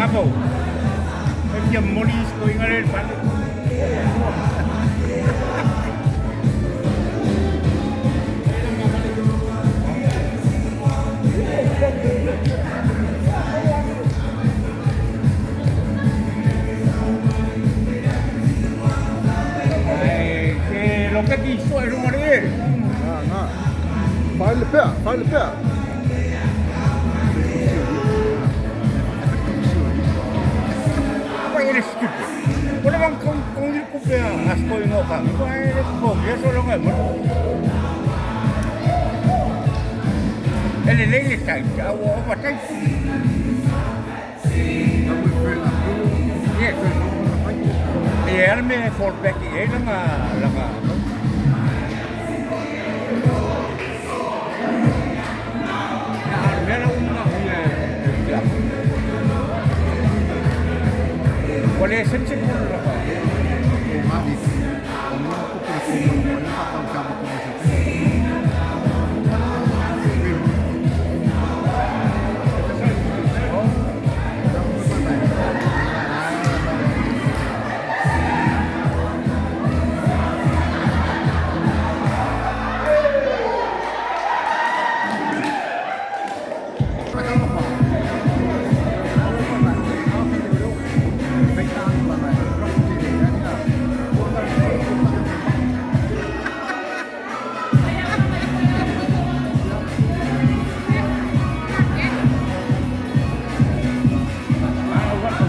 Apo, e fia momoli isi toeaina lea i le fale. Ae te loketi soa i luga o le ē. Na, na. Fai le pea, fai le pea. Why e stupid. Wala bang kung kung ko pa asko yung ka. Why ko yeso lang ay mo. Ele lele tai au o pa tai. Yes. E ala me fall back e langa langa. Mea la uma ia. Ua le sensible lava.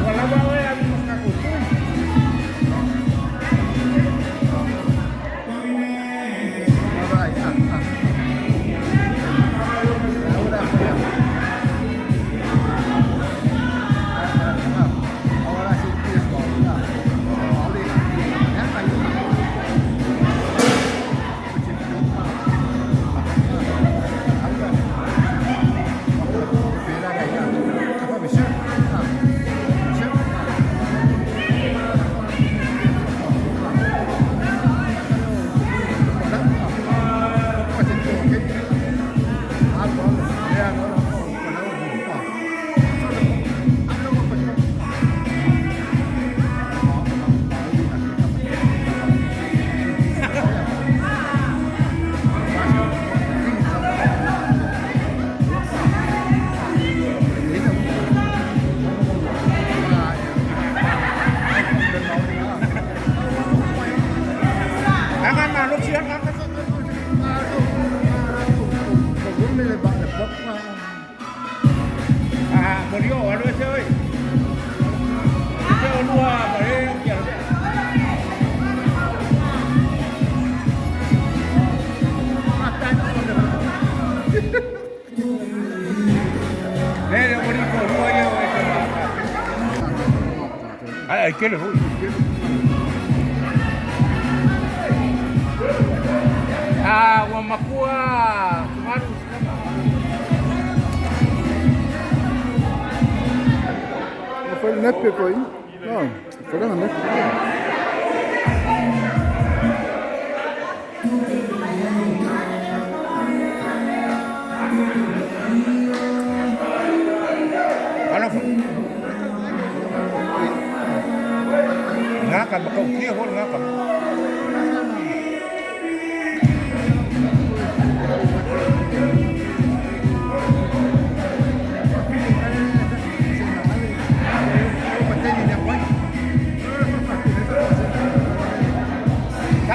Ua lava oe alu ma kakou tui. Anga malosi anga. Ah, molio alu ese oi. Ese olua pare kia. Le moli ko lua ia o ese ma. Ai ai kele hui. Ah, ua makua tumaru sikama. Foi nepe foi. No, foi na nepe. Alofa. Ngā ka makau kia hol ngā ka.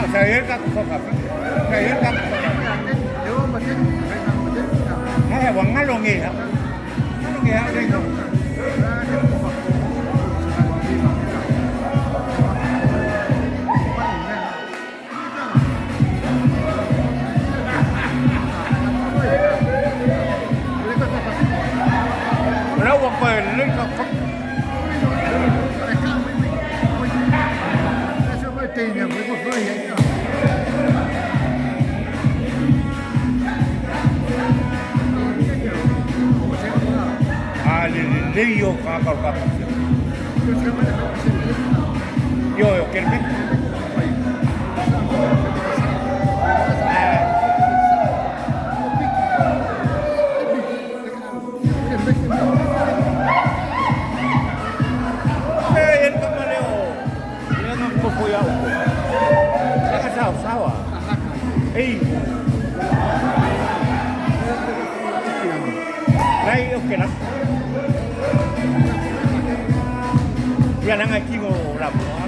Sa ia ka ku whaka. Sa ia ka ku whaka. He wa ngalo nge ha. Ngalo nge ha le no. Lelei o tagata o le tatou. Ioe, o Kelebeki. E le tama lea o lea na nofo ia outou. E ka saosaoa. Ei, nai o ke lako. Ia langa e tino la.